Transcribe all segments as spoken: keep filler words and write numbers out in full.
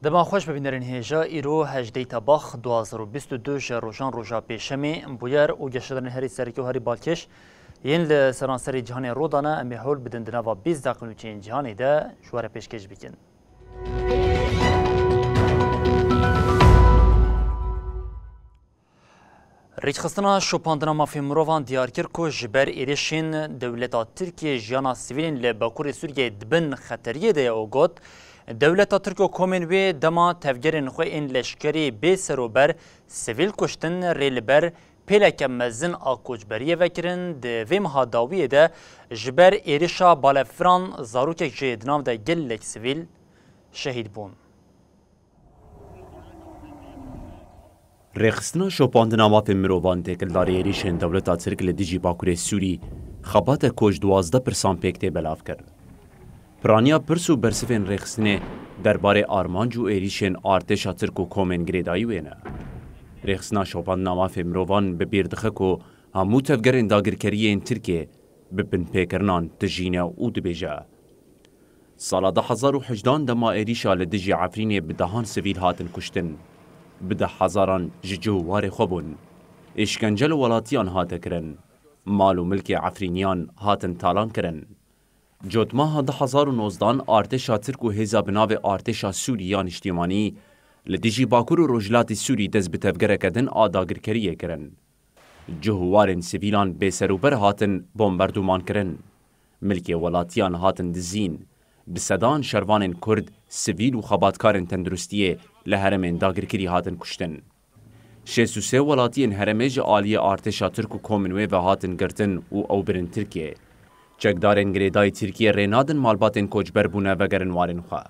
Dema xweş bibînerên hêja, îro hejdeh tebax du hazar û bîst û du ji rojan roja pêşemê, bûyer û geşedarên herî serkê û herî balkêş yên li seranserê cîhanê rû dane, em ê hewl bidin di nava bîst deqîqên nûçeyên cîhanê de ji we re pêşkêş bikin. Rêkxistina Şopandina Mafê Mirovan diyar kir ku ji ber êrişên dewleta Tirkiyê jiyana sivîlên li Bakurê Sûriyeyê di bin xeteriyê de ye û got, dewleta Tirk û komên wê dema tevgerên xwe ên leşkerî bê serûber sivîl kuştin, rê li ber pêleke mezin a koçberiyê vekirin. Di vê meha dawiyê de ji ber êrişa balefiran zarokek jî di nav de gelek sivîl şehîd bûn. Rêxistina Şopandina Mafê Mirovan têkildarî êrîşên dewleta Tirk li dijî Bakurê Sûrî xebate ku ji duwazdeh pirsan pêk tê belav kir. Piraniya pirs û bersivên rêxistinê derbarê armanc û êrîşên artêşa Tirk û komên girêdayî wê ne. Rêxistina Şopandina Mafê Mirovan bi bîr dixe ku hemû tevgerên dagirkeriyê yên Tirkiyê bi binpêkirinan tijî ne û dibêje, Sala du hezar û hejdehan dema êrîşa li dijî Efrînê bi dehan sivîl hatin kuştin, bi deh hezaran ji cih û warê xwe bûn. Îşkence li welatiyan hate kirin. Mal û milkê Efrîniyan hatin talan kirin. Cotmeha du hezar û nozdehan artêşa Tirk û hêza bi navê Artêşa Sûrî ya Niştîmanî li dijî Bakur û Rojhilatî Sûrî dest bi tevgereke din a dagirkeriyê kirin. Cih û warên sivîlan bêserûber hatin bombardûman kirin. Milkê welatiyan hatin dizîn. Bi sedan şervanên Kurd, sivîl û xebatkarên tenduristiyê li herêmên dagirkirî hatin kuştin. Şêst û sê welatiyên herêmê ji aliyê artêşa Tirk û komên wê ve hatin girtin û ew birin Tirkiyê. Çekdarên girêdayî Tirkiyê rê nadin malbatên koçber bûne vegerin warên xwe.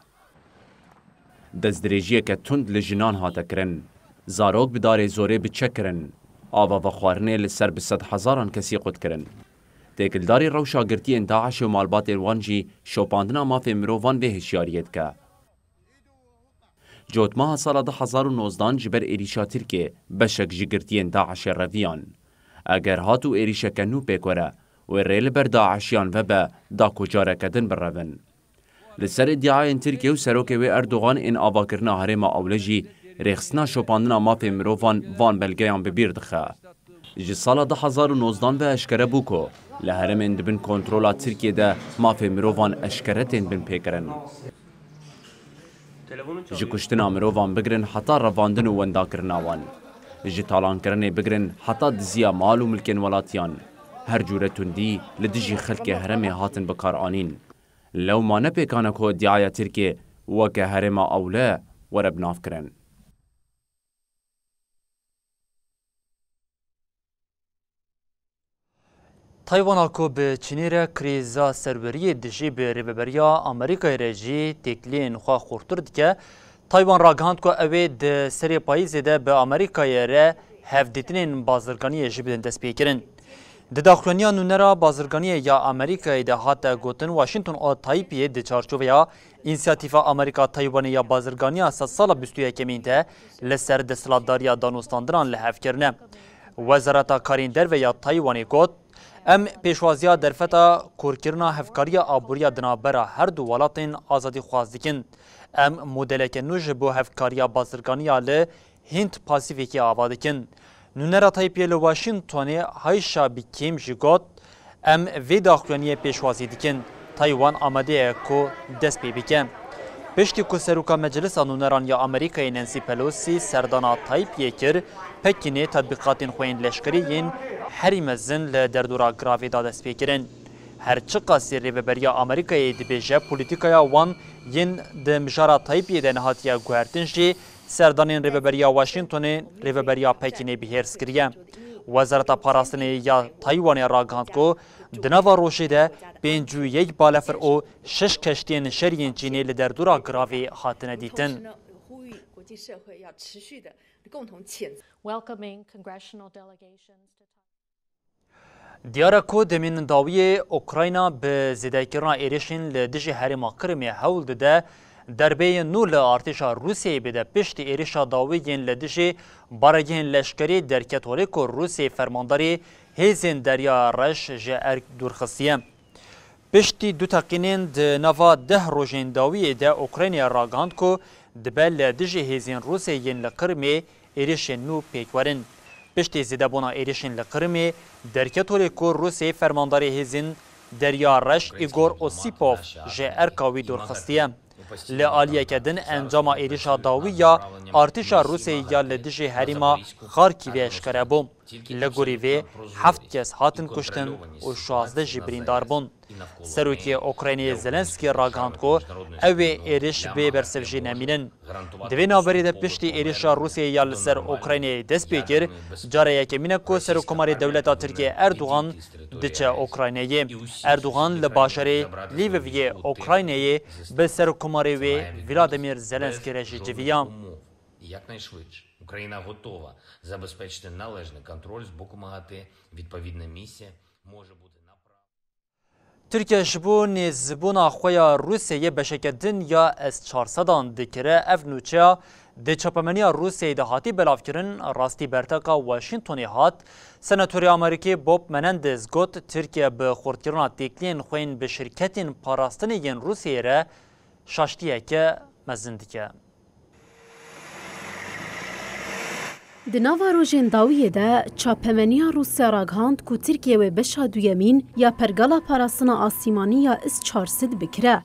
Destdirêjiyeke tund li jinan hate kirin. Zarok bi darê zorê biçe kirin. Ava vexwarinê li ser bi sedhezaran kesî qut kirin. Têkildarî rewşa girtiyên DAIŞê û malbatên wan jî şopandina mafê mirovan vê hişyariyê dike. Cotmeha sala du hezar û nozdehan ji ber êrîşa Tirkiyê beşek ji girtiyên DAIŞê reviyan. Eger hat û êrîşeke nû pêk were, wê rê li ber DAIŞiyan vebe, da ku careke din birevin. Li ser îdiayên Tirkiye û serokê wê Erdogan ên avakirina herêma Ewle jî rêxistina şopandina mafê mirovan van belgeyan bi bîr dixe. Ji sala du hezar û nozdehan ve eşkere bû ku li herêmên di bin kontrola Tirkiyê de mafê mirovan eşkere tên binpêkirin. Ji kuştina mirovan bigirin heta revandin û wendakirina wan. Ji talankirinê bigirin heta diziya mal û milkên welatiyan. Her cûre tundî li dijî xelkê herêmê hatin bikaranîn. Lewma ne pêkan e ku îdiaya Tirkiyê weke herêma Ewle were binavkirin. Taywana ku bi Çînê re krîza serweriyê dijî, bi rêveberiya Amerîkayê re jî têkiliyên xwe xurtir dike, Taywan ragihand ku ew ê di serê payîzê de bi Amerîkayê re hevdîtinên bazirganiyê jî bidin destpêkirin. Di daxuyaniya nûnera bazirganiyê ya Amerîkayê de hate gotin, Washington û Taipiyê di çarçoveya Însiyatîfa Amerîka Taywanê ya bazirganiya sedsala bîst û yekemîn de li ser desthilatdariya danûstandinan li hev kirine. Wezareta Karên Derve ya Taywanê got, Em pêşwaziya derfeta kûrkirina hevkariya aboriya di navbera her du welatên azadîxwaz dikin. Em modeleke nû ji bo hevkariya bazirganiya li Hînd Pasîfîkê ava dikin. Nûnera Taipiyê li Washingtonê Hayşa Bikêm jî got, Em vê daxuyaniyê pêşwazî dikin. Taywan amade ye ku dest pê bike. Piştî ku Seroka Meclisa Nûneran ya Amerîkayê Nancy Pelosi serdana Taipiyê kir, Pekînê tetbîqatên xwe yên leşkerî yên herî mezin li derdora giravê da destpêkirin. Her çiqasî Rêveberiya Amerîkayê dibêje polîtîkaya wan yên di mijara Taipiyê de nehatiye guhertin jî, serdanên Rêveberiya Washingtonê Rêveberiya Pekînê bi hêrs kiriye. Wezareta Parastinê ya Taywanê ragihand ku di nava rojê de pêncî û yek balefir û şeş keştiyên şerî yên Çînê li derdora giravê hatine dîtin. Welcoming congressional delegations to Diyar e ku demên dawiyê Ukrayna bi zêdekirina êrişên li dijî herêma Kirimê hewl dide derbeyên nû li artêşa Rûsyayê bide. Piştî êrişa dawî yên li dijî baregehên leşkerî derket holê ku Rûsyayê fermandarî hêzên Derya Reş ji erk dûr xistiye. Piştî du teqînên di nava deh rojên dawiyê de Ukraynaya ragihand ku Dibe li dijî hêzên Rûsê yên li Qirmê êrişên nû pêk werin. Piştî zêdebûna êrişên li Qirmê, derket holê ku Rûsê fermandarê hêzên Derya Reş Îgor Osîpov ji erka wî dûr xistiye. Li aliyeke din encama êrişa dawî ya artêşa Rûsê ya li dijî herêma Xarkîvê eşkere bû. Li gorî vê heft kes hatin kuştin û şazdeh jî birîndar bûn. Serokê Ukraynayê Zelenskî ragihand ku ew ê êriş bê bersiv jî nemînin. Di vê navberê de piştî êrişa Rûsyayê ya li ser Ukraynayê dest pê kir, cara yekemîn e ku Serokkomarê Dewleta Tirkiyê Erdogan diçe Ukraynayê. Erdogan li bajarê Lviv yê Ukraynayê bi Serokkomarê wê Volodymyr Zelenskî re jî civiya. Якнайшвидше Україна готова забезпечити належний контроль з боку МАГАТЕ. Відповідна місія може бути направлена. Tirkiye ji bo nêzbûna xwe ya Rûsyayê beşeke din ya S çar sedan dikire. Ev nûçeya di çapemeniya Rûsyayê de hatî belavkirin, rastî berteka Washingtonê hat. Senatorê Amerîkê Bob Menendez got, Tirkiye bi xurtkirina têkiliyên xwe yên bi şirketên parastinê yên Rûsyayê re şaştiyeke mezin dike. Di nava rojên dawiyê de, çapemeniya Rûsya ragihand ku Tirkiye wê beşa duyemîn ya pergala parastina asîmanî ya S çar sed bikire.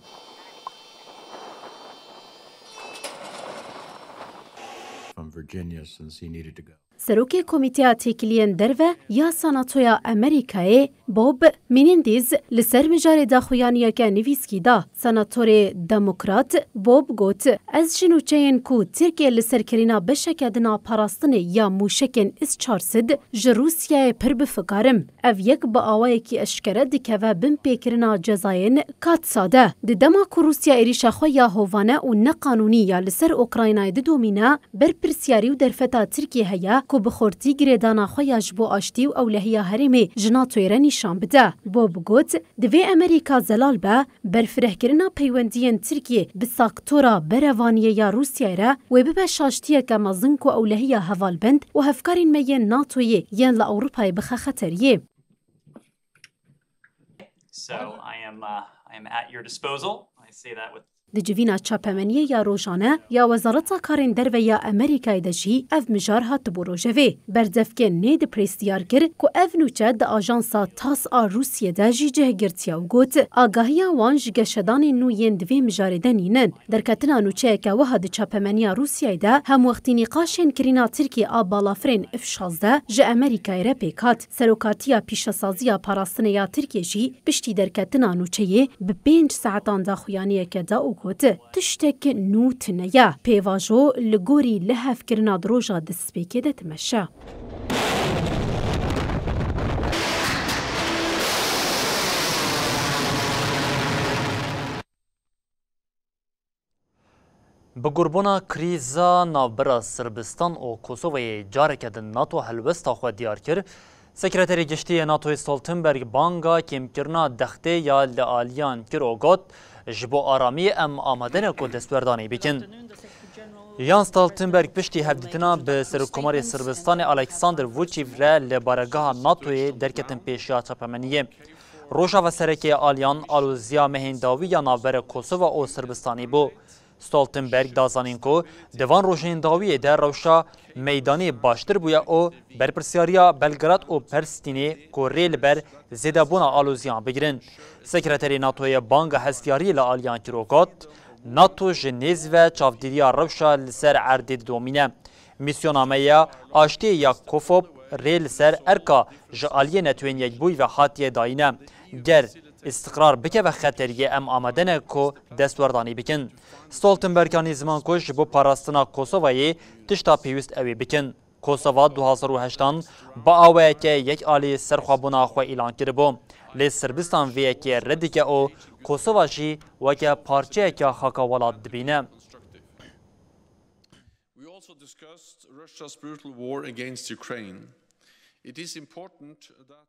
From Virginia since he needed to go. Serokê Komîteya Têkiliyên Derve ya Senatoya Amerîkayê, Bob Menendez, li ser mijarê daxuyaniyeke nivîskî da. Senatorê Demokrat Bob got, Ez ji nûçeyên ku Tirkiye li ser kirîna beşeke din a parastinê ya mûşekên S çar sed ji Rûsyayê pir bi fikar im. Ev yek bi awayekî eşkere dikeve bin pêkirina cezayên Katsa de. Di dema ku Rûsya êrîşa xwe ya hovane û neqanûnî ya li ser Ukraynayê didomîne, berpirsiyarî û derfeta Tirkiyê heye ku bi xurtî girêdana xwe ya ji bo aştî û ewlehiya herêmê ji NATOyê re nîşan bide. Bob got, Divê Amerîka zelal be, berfirehkirina peywendiyên Tirkiyê bi saktora berevaniyê ya Rûsyayê re wê bibe şaştiyeke mezin ku ewlehiya hevalbend û hevkarên me yên NATOyê yên li Ewropayê bixe xeteriyê. So I am, uh, I am at your disposal. I say that with Di civîna çapemeniyê ya rojane ya Wezareta Karên Derve ya Amerîkayê de jî ev mijar hatibû rojevê. Berdevkên Nê The Press diyar kir ku ev nûçe di ajansa TASS a Rûsiyê de jî cih girtiye û got, Agahiya wan ji geşedanên nû yên di vê mijarê de nînin. Derketina nûçeyeke wiha di çapemeniya Rûsiyayê de hemwextî nîqaşên kirîna Tirkiyê a balafirên F şazdeh ji Amerîkayê re pêk hat. Serokatiya Pîşesaziya Parastinê ya Tirkiyê jî piştî derketina nûçeyê bi pênc saetan daxuyaniyeke da û got, Tiştek nû tune ye. Pêvajo li gorî lihevkirina di roja destpêkê de dimeşe. Bi gurbûna krîza navbera Sirbistan û Kosovayê careke din NATO helwesta xwe diyar kir. Sekreterê Giştî yê NATOyê Stoltenberg banga kêmkirina dextê ya li aliyan kir û got, Ji bo aramiyê em amade ne ku destwerdanê bikin. Jens Stoltenberg piştî hevdîtina bi Serokkomarê Sirbistanê Alexander Vucic re li baregeha NATOyê derketin pêşiya çapemeniyê. Rojava sereke ya aliyan aloziya mehên dawî ya navbera Kosova û Sirbistanê bû. Stoltenberg da zanîn ku di van rojên dawiyê de rewşa meydanê baştir bûye û berpirsyariya Belgrad û Pristînê ku rê li ber zêdebûna aloziyan bigirin. Sekreterê NATOyê banga hestiyariyê li aliyan kir û got, NATO ji nêz ve çavdêriya rewşa li ser erdê didomîne. Mîsyona me ya aştiyê ya KFOP rê li ser erka ji aliyê Netewên Yekbûyî ve hatiye dayîne. Ger îstiqrar bikeve xeteriyê, em amade ne ku destwerdanî bikin. Stoltenberg anî ziman ku ji bo parastina Kosovayê tişta pêwîst ew ê bikin. Kosova du hazar û heştan bi awayeke yek alî serxwebûna xwe îlan kiribû. Lê Sirbistan vê yekê red dike û Kosova jî weke parçeyeke xaka welat dibîne. We also discussed Russia's brutal war against Ukraine. It is important that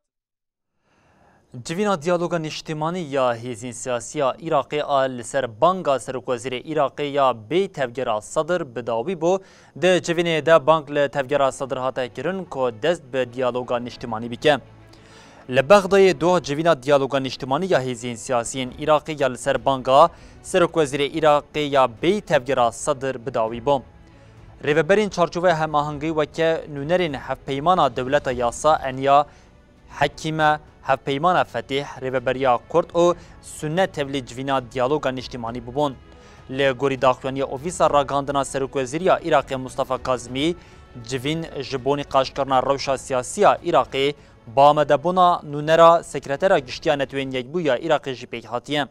Civîna Diyaloga Niştimanî ya Hêzên Siyasî ya Iraqê a li ser banga Serokwezîrê Iraqê ya bê tevgera Sedir bi dawî bû. Di civînê de bang li tevgera Sedir hate kirin ku dest bi diyaloga niştimanî bike. Li Bexdayê doh civîna diyaloga niştimanî ya hêzên siyasî yên Iraqê ya li ser banga Serokwezîrê Iraqê ya bêyî tevgera Sedir bi dawî bû. Rêveberên çarçoveya hemahengî weke nûnerên Hevpeymana Dewleta Yasa, ENYA, Hekîme, Hevpeymana Fetîh, Rêveberiya Kurd û Sunne tevlî civîna diyaloga niştimanî bûbûn. Li gorî daxuyaniya Ofîsa Ragihandina Serokwezîriya Iraqê Mustafa Kazimî, civîn ji bo nîqaşkirina rewşa siyasî ya Iraqê, bi amadebûna nûnera Sekretera Giştî ya Neteweyên Yekbûyî ya Iraqê jî pêk hatiye.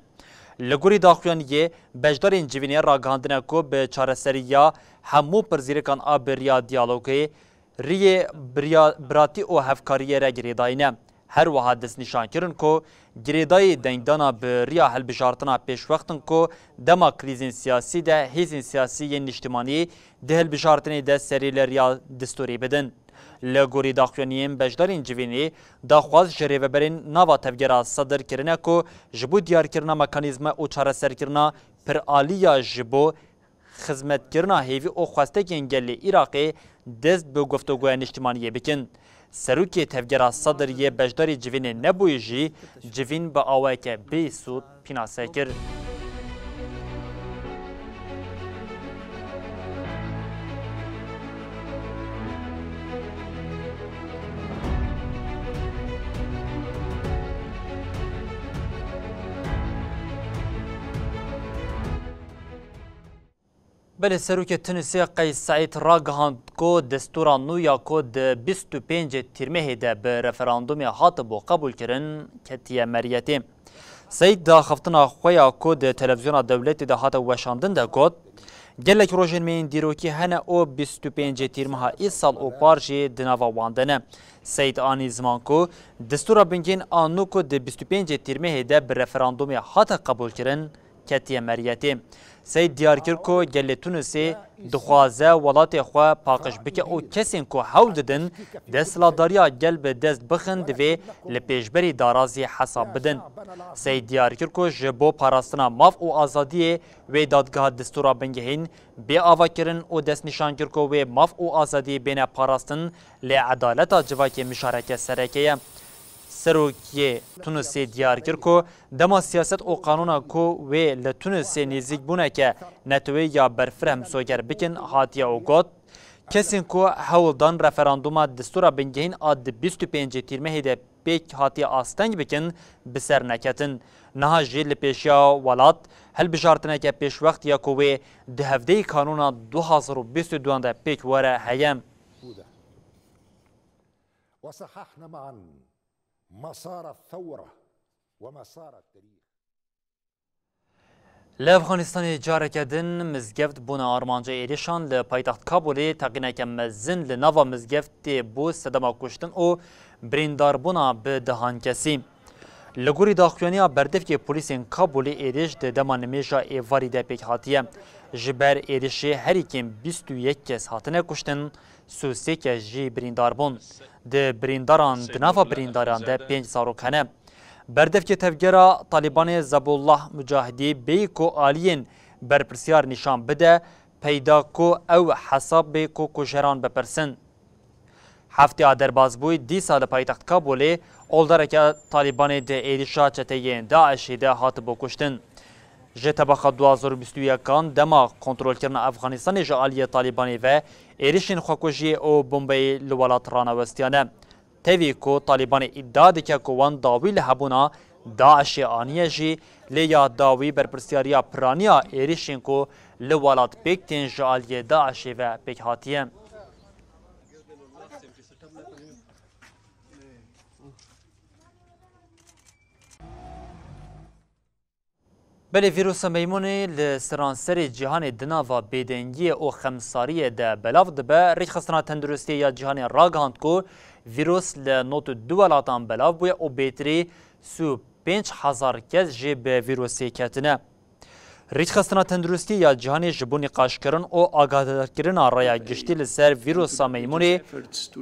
Li gorî daxuyaniyê, beşdarên civînê ragihandine ku bi çareseriya hemû pirsgirêkan a bi riya diyalogê, riyê biriya-, biratî û hevkariyê re girêdayî ne. Her wiha destnîşan kirin ku girêdayî dengdana bi riya hilbijartina pêşwext in ku dema krîzên siyasî de hêzên siyasî yên niştimanî di hilbijartinê de serî li riya distûrî bidin. Li gorî daxuyaniyên beşdarên civînê, daxwaz ji rêveberên nava tevgera Sedir kirine ku ji bo diyarkirina mekanîzma û çareserkirina piraliya ji bo xizmetkirina hêvî û xwestekên gelê Iraqê dest bi guftûgoya niştimaniyê bikin. Serokê tevgera Sedir yê beşdarî civînê nebûyî jî civîn bi awayeke bêsûd pînase kir. Belê, Serokê Tunisê Qeys Seîd ragihand ku destûra nû ya ku di bîst û pêncê Tîrmehê de bi referandûmê hatibû qebûlkirin, ketiye meriyetê. Seîd di axaftina xwe ya ku di televîzyona dewletê de hate weşandin de got, gelek rojên me yên dîrokî hene û bîst û pêncê Tîrmeha îsal û par jî di nava wan de ne. Seîd anî ziman ku destûra bingehîn a nû ku di bîst û pêncê Tîrmehê de bi referandûmê hate qebûlkirin, ketiye meriyetê. Seîd diyar kir ku gelê Tunisê dixwaze welatê xwe paqij bike û kesên ku hewl didin desthilatdariya gel bi dest bixin, divê li pêşberî darazî hesab bidin. Seîd diyar kir ku ji bo parastina maf û azadiyê wê dadgeha destûra bingehîn bê avakirin û destnîşan kir ku wê maf û azadiyê bêne parastin, lê edaleta civakê mijareke sereke ye. Serokê Tunisê diyar kir ku dema siyaset û qanûna ku wê li Tunisê nêzîkbûneke neteweyî ya berfireh misoger bikin hatiye û got, kesên ku hewl dan referandûma destûra bingehîn a di bîst û pêncê Tîrmehê de pêk hatiye asteng bikin, bi ser neketin. Niha jî li pêşiya welat hilbijartineke pêşwext ya ku wê di hevdeyê Kanûna du hazar û bîst û duan de pêk were heye. وصححنا معا مسار الثورة ومسار التاريخ. Li Efxanistanê careke din mizgeft bûne armanca êrişan. Li paytext Kabulê teqîneke mezin li nava mizgeftê bû sedema kuştin û birîndarbûna bi dehan kesî. Li gorî daxuyaniya berdevkê polîsên Kabulê, êrîş di dema nimêja êvarî de pêk hatiye. Ji ber êrişê herî kêm bîst û yek kes hatine kuştin, sê û sê kes jî birîndar bûn. Di birîndaran, di nava birîndaran de pênc zarok hene. Berdevkê tevgera Talîbanê Zebullah Mucahidî bêyî ku aliyên berpirsiyar nîşan bide, peyda ku ew hesabê ku kujeran bipirsin. Heftê a derbasbûyî dîsa li paytext Kabulê oldareke Talîbanê di êrişa çeteyên DAIŞê de hatibû kuştin. Ji tebaxa du hazar û bîst û yekan dema kontrolkirina Efxanistanê ji aliyê Talîbanê ve êrişên xwekujiyê û bombeyê li welat ranewestiyane. Tevî ku Talîbanê îdia dike ku wan dawî li hebûna DAIŞê aniye jî, lê ya dawî berpirsiyariya piraniya êrişên ku li welat pêk tên ji aliyê DAIŞê ve pêk hatiye. Belê, vîrusa meymunê li seranserê cîhanê di nava bêdengiyê û xemsariyê de belav dibe. Rêkxistina Tenduristiyê ya Cîhanê ragihand ku vîrus li nod û du welatan belav bûye û bêtirî sî û pênc hezar kes jî bi vîrusê ketine. Rêkxistina Tenduristiyê ya Cîhanê ji bo nîqaşkirin û agahdarkirina raya giştî li ser vîrusa meymunê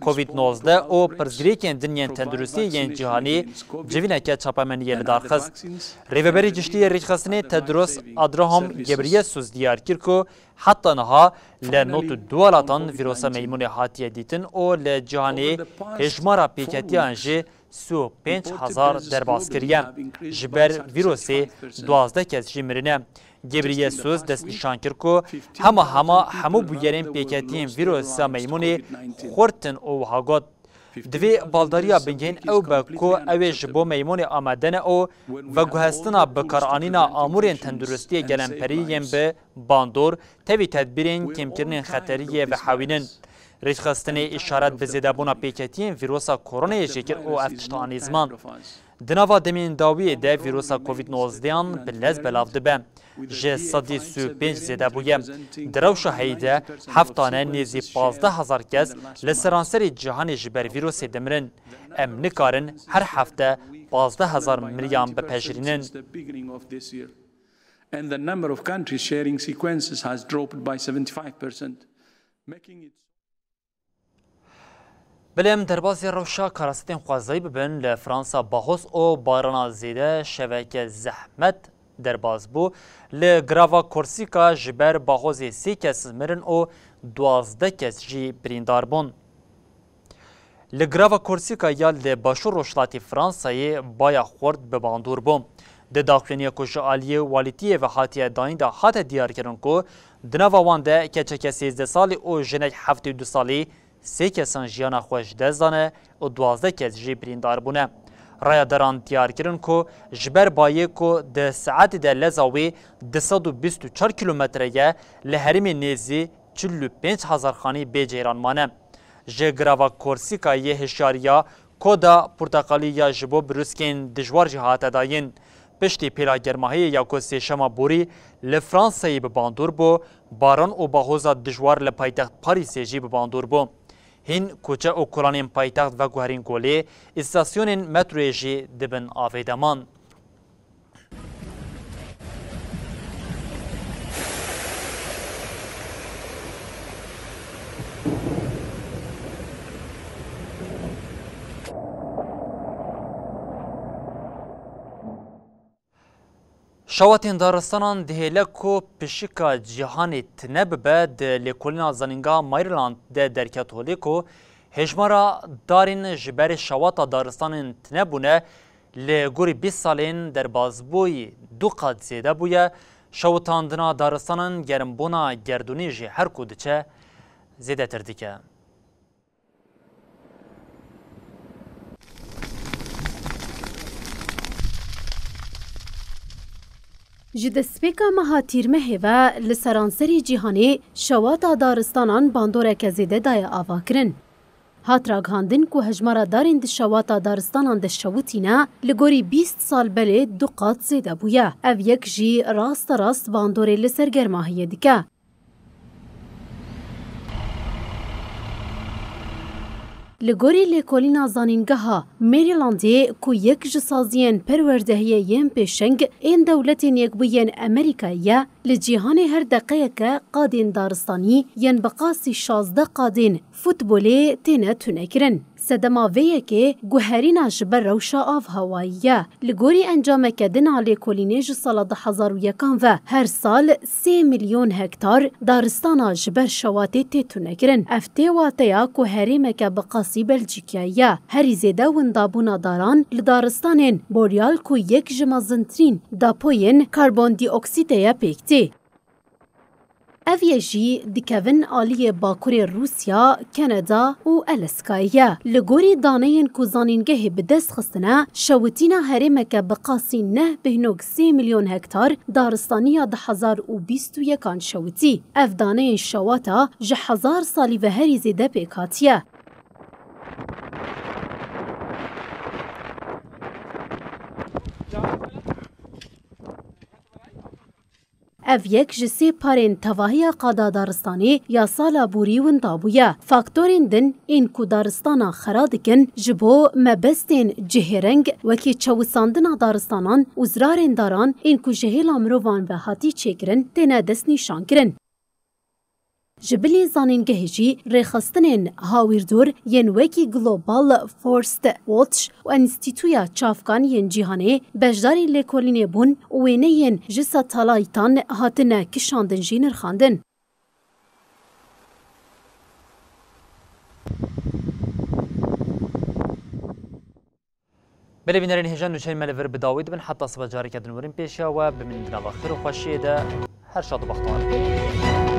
Covid nozdeh û pirsgirêkên din yên tenduristiyê yên cîhanî civîneke çapemeniyê li dar xist. Rêveberê giştî yê rêkxistinê Tedros Adhanom Ghebreyesus diyar kir ku Heta niha li nod û du welatan vîrusa meymunê hatiye dîtin û li cîhanê hêjmara pêketiyan jî sî û pênc hezar derbas kiriye. Ji ber vîrusê duwazdeh kes jî mirine. Gebriyesûs destnîşan kir ku hema hema hemû bûyerên pêketiyên vîrusa meymunê xurt in û wiha got, Divê baldariya bingehîn ew be ku ew ê ji bo meymonê amade ne û veguhestina bikaranîna amûrên tenduristiyê gelemperî yên bi bandor tevî tedbîrên kêmkirinên xeteriyê vehewînin. Rêxistinê îşaret bi zêdebûna pêketiyên vîrusa koronayê jî kir û ev tişt anî ziman. Di nava demên dawiyê de vîrusa covid nozdeh an bi lez belav dibe. Ji sedî sî û pênc zêde bûye. Di rewşa heyî de heft tane nêzî pazdeh hezar kes li seranserê cîhanê ji ber vîrusê dimirin. Em nikarin her hefte pazdeh hezar miriyan bipejirînin. And the number of countries sharing sequences has dropped by seventy-five percent, making it Belê em derbasî rewşa karasatên xwezayî bibin, li Fransa bahoz û barana zêde şeveke zehmet derbas bû. Li Girava Korsîka ji ber bahozê sê kes mirin û duwazdeh kes jî birîndar bûn. Li Girava Korsîka ya li başûr rojhilatê Fransayê baya xurt bi bandor bû. Di daxuyaniyê ku ji aliyê walîtiyê ve hatiye dayîn de hate diyarkirin ku di nava wan de keçeke sêzdeh salî û jinek heftê û du salî sê kesan jiyana xwe ji dest dane û duwazdeh kes jî birîndar bûne. Rayedaran diyar kirin ku ji ber bayê ku di saetê de leza wê du sed û bîst û çar kîlometre ye, li herêmê nêzî çil û pênc hezar xanî bê ceyran mane. Ji Girava Korsîka yê hişyariya Koda Porteqalî ya ji bo birûskên dijwar jî hate dayîn. Piştî pêla germahiyê ya ku sêşema borî li Fransayê bi bandor bû, baran û bahoza dijwar li paytext Parîsê jî bi bandor bû. Hîn koçe û kolanên paytext veguherîn ku lê îstasyonên metroyê jî di bin avê de man. Şewatên daristanan dihêle ku pişika cîhanê tune bibe, di lêkolîna zanîngeha Maryland de derket holê ku hêjmara darên ji ber şewata daristanên tune bûne, li gorî bîst salên derbasbûyî du qat zêde bûye. Şewitandina daristanan germbûna gerdûnê jî her ku diçe zêdetir dike. Ji destpêka meha Tîrmehê ve li seranserê cîhanê şewata daristanan bandoreke zêde daye avakirin. Hat ragihandin ku hejmara darên di şewata daristanan de şewitîne li gorî bîst sal belê du qat zêde bûye. Ev yek jî rasterast bandorê li ser germahiyê dike. Li gorî lêkolîna zanîngeha Marylandê ku yek ji saziyên perwerdehiyê yên pêşeng ên Dewletên Yekbûyên Amerîkayê ye, li cîhanê her deqeyeke qadên daristanî yên bi qasî şazdeh qadên futbolê têne tunekirin. Sedema vê yekê guherîna ji ber rewşa avhewayî ye. Li gorî encameke din a lêkolînê ji sala du hezar û yekan ve her sal sê milyon hektar daristana ji ber şewatê tê tunekirin. Ev tê wateya ku herêmeke bi qasî Belcîkayê ye. Herî zêde windabûna daran li daristanên boreal ku yek ji mezintirîn depoyên karbondîoksîdê ye pêk tê. Ev yek jî dikevin aliyê bakurê Rûsya, Kanada û Alaskayê ye. Li gorî daneyên ku zanîngehê bi dest xistine, şewitîna herêmeke bi qasî neh bêhnok sê milyon hektar daristaniya du hezar û bîst û yekan şewitî. Ev daneyên şewata ji hezar salî ve herî zêde pêk hatiye. Ev yek ji sê parên tevahiya qada daristanê ya sala borî winda bûye. Faktorên din ên ku daristana xera dikin, ji bo mebestên cihêreng wekî çewisandina daristanan û zirarên daran ên ku ji hêla mirovan ve hatî çêkirin, têne destnîşankirin. Ji bilî zanîngehê jî rêxistinên hawîrdor yên wekî Global Forest Watch û Enstîtuya Çavkan yên Cîhanê beşdarî lêkolînê bûn û wêneyên ji satelaytan hatine kişandin jî nirxandin. Belê bînerên hêja, nûçeyên me li vir bi dawî dibin, heta sibe careke din werin pêşiya we, bimînin di nava xêr û xweşiyê de, her şad û bextewar bin.